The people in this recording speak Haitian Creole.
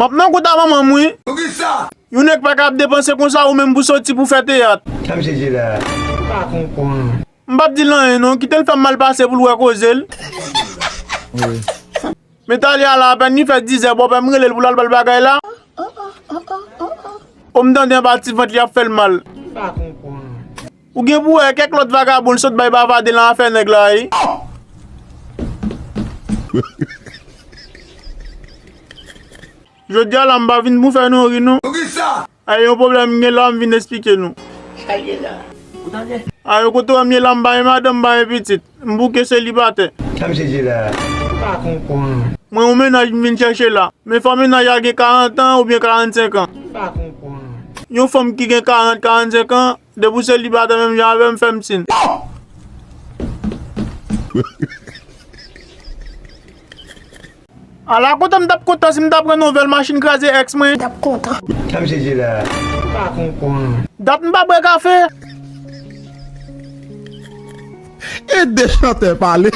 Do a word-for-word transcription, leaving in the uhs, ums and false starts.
M ap nan kont a manman m, wi. Poukisa? Yon nèg pa ka ap depanse konsa ou menm pou soti pou fè teyat. Sa misye di la? M pa konprann. M p ap di l anyen non, kite l fè m mal pase pou l wè koze l. Wi. Men talè a la, apèn li fè dizè, bòpè m rele l pou l al ba l bagay la. O m tande anba ti vant li ap fè l mal. M pa konprann. Ou gen pou wè kèk lòt vagabon l sot bay bavade nan afè nèg la, wi. Jodi a la, m pa vin pou fè nou ri, non. Poukisa? A, yon pwoblèm m gen la, m vin esplike nou. Sa l ye la? Ou tande? A, yo kote w m ye la, m pa gen madanm, m pa gen pitit. M bouke selibatè. Sa misye di la? M pa konprann. Mwen, yon mennaj m vin chèche la. Men fò mennaj la gen karant an oubyen karannsenk an. M pa konprann. Yon fanm ki gen karant, karannsenk an, depi w selibatè menm jan avè m, fè m siy. Ala kontan m t ap kontan si m ta pran nouvèl machin kraze èks mwen. M t ap kontan. Sa misye di la? M pa konprann. Dat m pa bwè kafe. E de chantè pale.